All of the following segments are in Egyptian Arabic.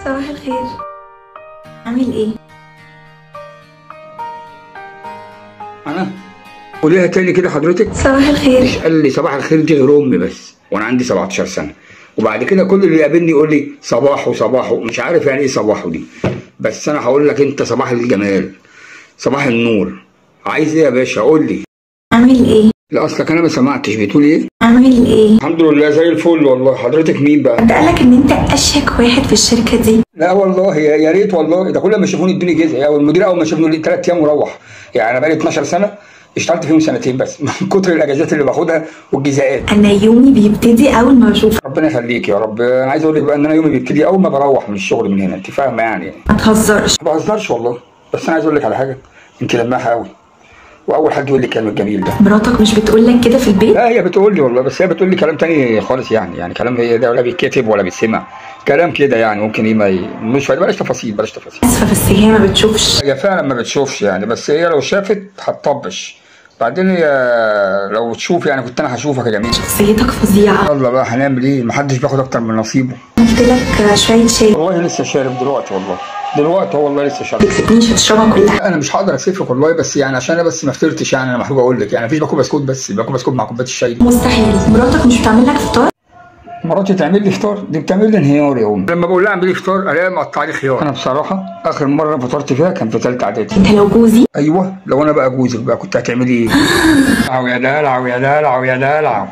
صباح الخير. عامل ايه؟ انا؟ قوليها تاني كده حضرتك. صباح الخير. مش قال لي صباح الخير دي غير امي بس، وانا عندي 17 سنة، وبعد كده كل اللي يقابلني يقول لي صباحو صباحو، مش عارف يعني ايه صباحو دي، بس انا هقول لك انت صباح الجمال، صباح النور. عايز ايه يا باشا؟ قول لي. عامل ايه؟ لا اصلك انا ما سمعتش، بتقول ايه؟ عامل ايه؟ الحمد لله زي الفل والله. حضرتك مين بقى؟ حد قالك ان انت اشيك واحد في الشركة دي؟ لا والله يا ريت والله، ده كل ما يشوفوني ادوني جزء، او المدير اول ما شافني لي 3 ايام وروح. يعني انا بقالي 12 سنة اشتغلت فيهم سنتين بس من كتر الاجازات اللي باخدها والجزاءات. انا يومي بيبتدي اول ما بشوفك. ربنا يخليك يا رب. انا عايز اقول لك بقى ان انا يومي بيبتدي اول ما بروح من الشغل من هنا، انت فاهمه يعني. ما تهزرش. ما بهزرش والله، بس انا عايز اقول لك على حاجة، انت لماحه قوي، واول حد يقول لي الكلام الجميل ده. مراتك مش بتقول لك كده في البيت؟ لا هي بتقول لي والله، بس هي بتقول لي كلام تاني خالص، يعني كلام هي ده ولا بيتكتب ولا بيتسمع، كلام كده يعني ممكن ايه ما مش بلاش تفاصيل، بلاش تفاصيل. اسفه بس هي ما بتشوفش. هي فعلا ما بتشوفش يعني، بس هي لو شافت هتطبش. بعدين هي لو تشوف يعني كنت انا هشوفك يا جميل. شخصيتك فظيعة. يلا بقى هنعمل ايه؟ محدش بياخد اكتر من نصيبه. عملت لك شوية شاي. والله لسه شارب دلوقتي، والله دلوقتي والله لسه شارب. ما تكسفنيش هتشربها كلها. انا مش هقدر اكسفك والله، بس يعني عشان انا بس ما فطرتش يعني، انا محروج اقول لك يعني مفيش باكل بسكوت، بس باكل بسكوت مع كوباية الشاي. مستحيل. مراتك مش بتعمل لك فطار؟ مراتي تعمل لي فطار؟ دي بتعمل لي انهيار يا امي. لما بقول لها اعمل لي فطار الاقيها مقطعه لي خيار. انا بصراحة اخر مرة فطرت فيها كان في ثالثة اعدادي. انت لو جوزي؟ ايوه لو انا بقى جوزك بقى كنت هتعملي ايه؟ دلعوا يا دلعوا يا دلعوا يا دلعوا.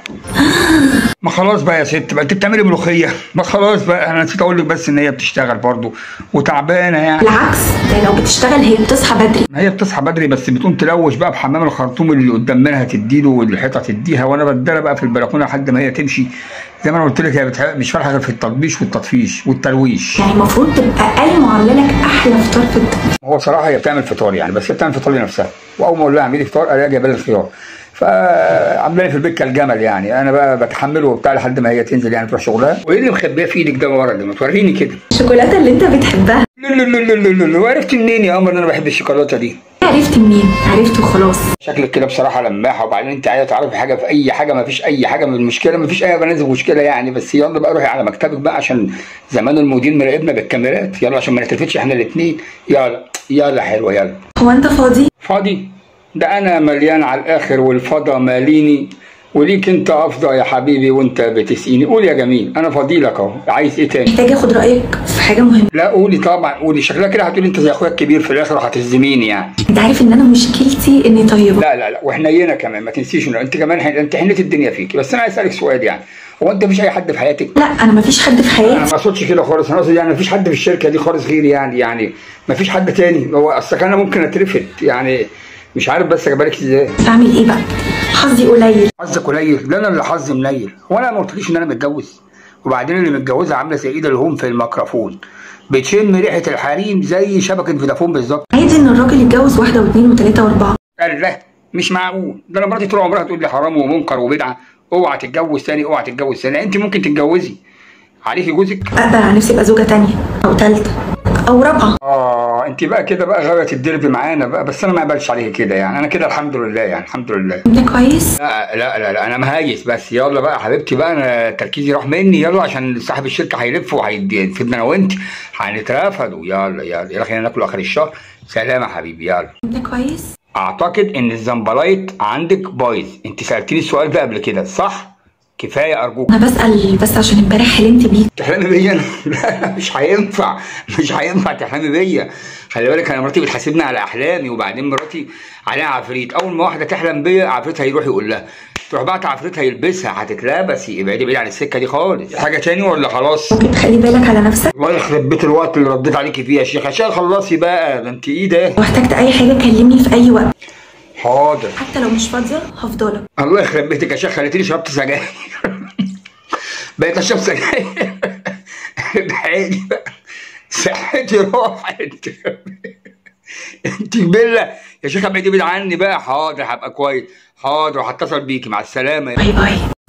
ما خلاص بقى يا ست بقى، انت بتعملي ملوخية، ما خلاص بقى. انا نسيت اقول لك بس ان هي بتشتغل برضه وتعبانه يعني. بالعكس ده لو بتشتغل هي بتصحى بدري. ما هي بتصحى بدري بس بتقوم تلوش بقى بحمام الخرطوم اللي قدام منها تديله والحيطه تديها، وانا بتدرى بقى في البلكونه لحد ما هي تمشي. زي ما انا قلت لك هي مش فارحه غير في التطبيش والتطفيش والتلويش. يعني المفروض تبقى قايمة عامله لك احلى فطار في الدنيا. هو صراحة هي بتعمل فطار يعني، بس هي بتعمل فطار لنفسها، واول ما اقول لها اعملي فطار الاقيها جايبه لي الخيار، فعامله لي في البيت كالجمل يعني. انا بقى بتحمله وبتاع لحد ما هي تنزل يعني تروح شغلها. وايه اللي مخبيه في ايدك ده ورا ده؟ ما توريني كده. الشوكولاتة اللي انت بتحبها. لا لا لا لا لا، وعرفت منين يا قمر ان انا بحب الشوكولاتة دي؟ عرفت منين؟ عرفت وخلاص. شكلك كده بصراحة لماحه، وبعدين انت عايزه تعرفي حاجة في اي حاجة، ما فيش اي حاجة من المشكلة، ما فيش اي بنازل مشكلة يعني. بس يلا بقى روحي على مكتبك بقى عشان زمان المدير مراقبنا بالكاميرات، يلا عشان ما نتلفتش احنا الاثنين. يلا يلا حلوة يلا. هو انت فاضي؟ فاضي؟ ده انا مليان على الاخر والفضا ماليني، وليك انت افضى يا حبيبي وانت بتسقيني. قول يا جميل انا فاضي لك اهو، عايز ايه تاني؟ محتاجه اخد رايك في حاجة مهمة. لا قولي طبعا قولي. شكلها كده هتقولي انت زي اخويا الكبير في الاخر وهتهزميني يعني. انت عارف ان انا مشكلتي اني طيبة. لا لا لا وحنينه كمان، ما تنسيش ان انت كمان انت حنيت الدنيا فيكي. بس انا عايز اسالك سؤال يعني، هو انت مفيش اي حد في حياتك؟ لا انا مفيش حد في حياتي. انا ما اقصدش كده خالص، انا اقصد يعني مفيش حد في الشركة دي خالص غيري يعني مفيش حد تاني. هو اصل انا ممكن اترفد يعني، مش عارف بس اجيبها لك ازاي. اعمل ايه بقى؟ حظي قليل. حظك قليل؟ لا انا اللي حظي منيل. هو انا ما قلتليش ان انا متجوز؟ وبعدين اللي متجوزة عامله زي ايد الهوم في الميكروفون، بتشم ريحه الحريم زي شبكة فودافون بالظبط. عادي ان الراجل يتجوز واحدة واثنين وثلاثة واربعة. لا مش معقول، ده انا مراتي طول عمرها تقول لي حرام ومنكر وبدعة، اوعى تتجوز ثاني اوعى تتجوز ثاني. انت ممكن تتجوزي عليكي جوزك؟ اقبل على نفسي ابقى زوجه ثانية او ثالثة او رابعه. انت بقى كده بقى غاويه الدرب معانا بقى، بس انا ما اقبلش عليه كده يعني، انا كده الحمد لله يعني الحمد لله. انت كويس؟ لا لا لا, لا انا مهيس بس. يلا بقى حبيبتي بقى انا تركيزي راح مني، يلا عشان صاحب الشركة هيلف وهيفيدنا انا وانت هنترفدوا. يلا يلا يلا خلينا ناكل اخر الشهر. سلام يا حبيبي يلا. انت كويس؟ اعتقد ان الزنبلايت عندك بايظ، انت سالتيني السؤال ده قبل كده صح؟ كفاية ارجوك. انا بسال بس عشان امبارح حلمت بيك. تحلمي بيا انا؟ لا مش هينفع، مش هينفع تحلمي بيا. خلي بالك انا مراتي بتحاسبني على احلامي، وبعدين مراتي عليها عفريت، اول ما واحدة تحلم بيا عفريتها يروح يقول لها، تروح بعت عفريتها يلبسها، هتتلبسي. ابعدي بعيد عن السكة دي خالص. حاجة تاني ولا خلاص؟ ممكن تخلي بالك على نفسك؟ الله يخرب بيت الوقت اللي رديت عليكي فيه يا شيخ. عشان خلصي بقى، ده انت ايه ده؟ لو احتجت اي حاجة كلمني في اي وقت. حاضر. حتى لو مش فاضية هفضلك. الله يخرب بيتك يا شيخ، خليتيني شربت سجاير. بقيت اشرب سجاير. بعيني بقى صحتي راحت. انت بالله يا شيخ ابعدي بعيد عني بقى. حاضر هبقى كويس، حاضر وهتصل بيكي. مع السلامة. bye bye.